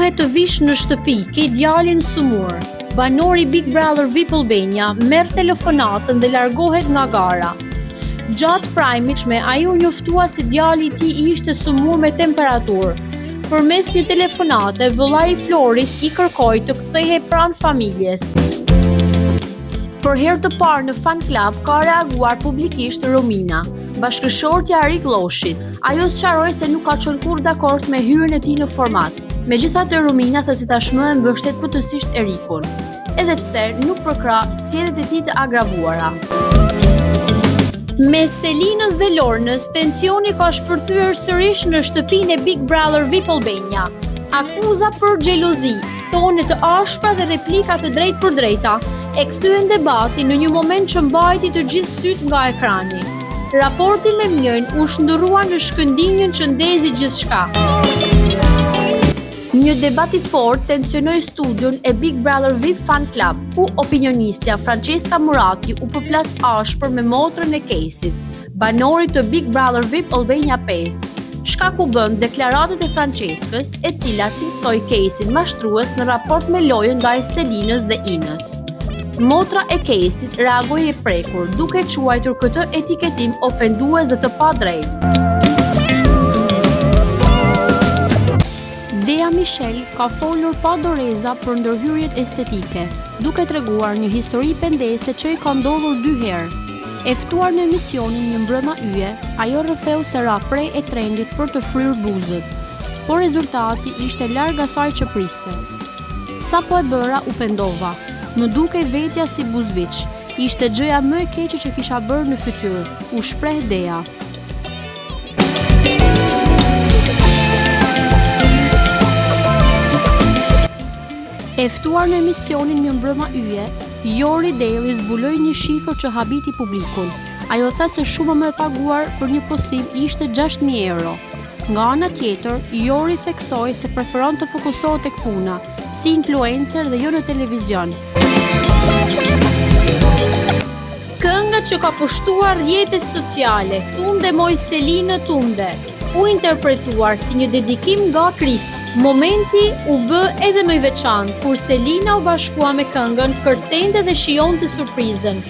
Duhet të vish në shtëpi, ke djalin sëmurë. Banori i Big Brother VIP Albania merr telefonatën dhe largohet nga gara. Gjatë prime-it me ai u njoftua se djali i tij ishte sëmurë me temperaturë. Përmes një telefonate, vëllai i Florit i kërkoi të kthehej pranë familjes. Për herë të parë në Fan Club ka reaguar publikisht Romina, bashkëshortja e Erik Lloshit. Ajo sqaroi se nuk ka qenë kurrë dakord me hyrjen e tij në format. Megjithatë Romina tha se tashmë e mbështet plotësisht Erikun, edhe pse nuk përkrah sjelljet e tij të agravuara. Mes Selinës dhe Lornës, tensioni ka shpërthyer sërish në shtëpinë e Big Brother VIP Albania. Akuza për xhelozi, tone të ashpra dhe replika të drejtpërdrejta e kthyen debatin në një moment që mbajti të gjithë sytë nga ekrani. Raporti me Mirën u shndërrua në shkëndijën që ndezi gjithçka. Një debat i fortë tensionoi studion e Big Brother VIP Fan Club, ku opinionistja Francesca Murati u përplas ashpër me motrën e Kejsit, banorit të Big Brother VIP Albania 5. Shkak u bënë deklaratat e Franceskës, e cila cilësoi Kejsin mashtrues në raport me lojën ndaj Stelinës dhe Inës. Motra e Kejsit reagoi e prekur, duke quajtur këtë etiketim ofendues dhe të padrejtë. Dea Mishel ka folur pa doreza për ndërhyrjet estetike, duke treguar një histori pendese që i ka ndodhur dy herë. E ftuar në emisionin Mirëmbrëma Yje, ajo rrëfeu se ra pre e trendit për të fryrë buzët, por rezultati ishte larg asaj që priste. Sapo e bëra, u pendova. Më dukej vetja si buzëviç. Ishte gjëja më e keqe që kisha bërë në fytyrë, u shpreh Dea. E ftuar në emisionin Mirëmbrëma Yje, Jori Delli zbuloi një shifër që habiti publikun. Ajo tha se shuma më e paguar për një postim ishte 6000 euro. Nga ana tjetër, Jori theksoi se preferon të fokusohet tek puna, si influencer dhe jo në televizion. Kënga që ka pushtuar rrjetet sociale, Tunde moj Selinë Tunde, u interpretuar si një dedikim nga Kristi. Momenti u bë edhe më i veçantë kur Selina u bashkua me këngën, kërcente dhe shijonte surprizën.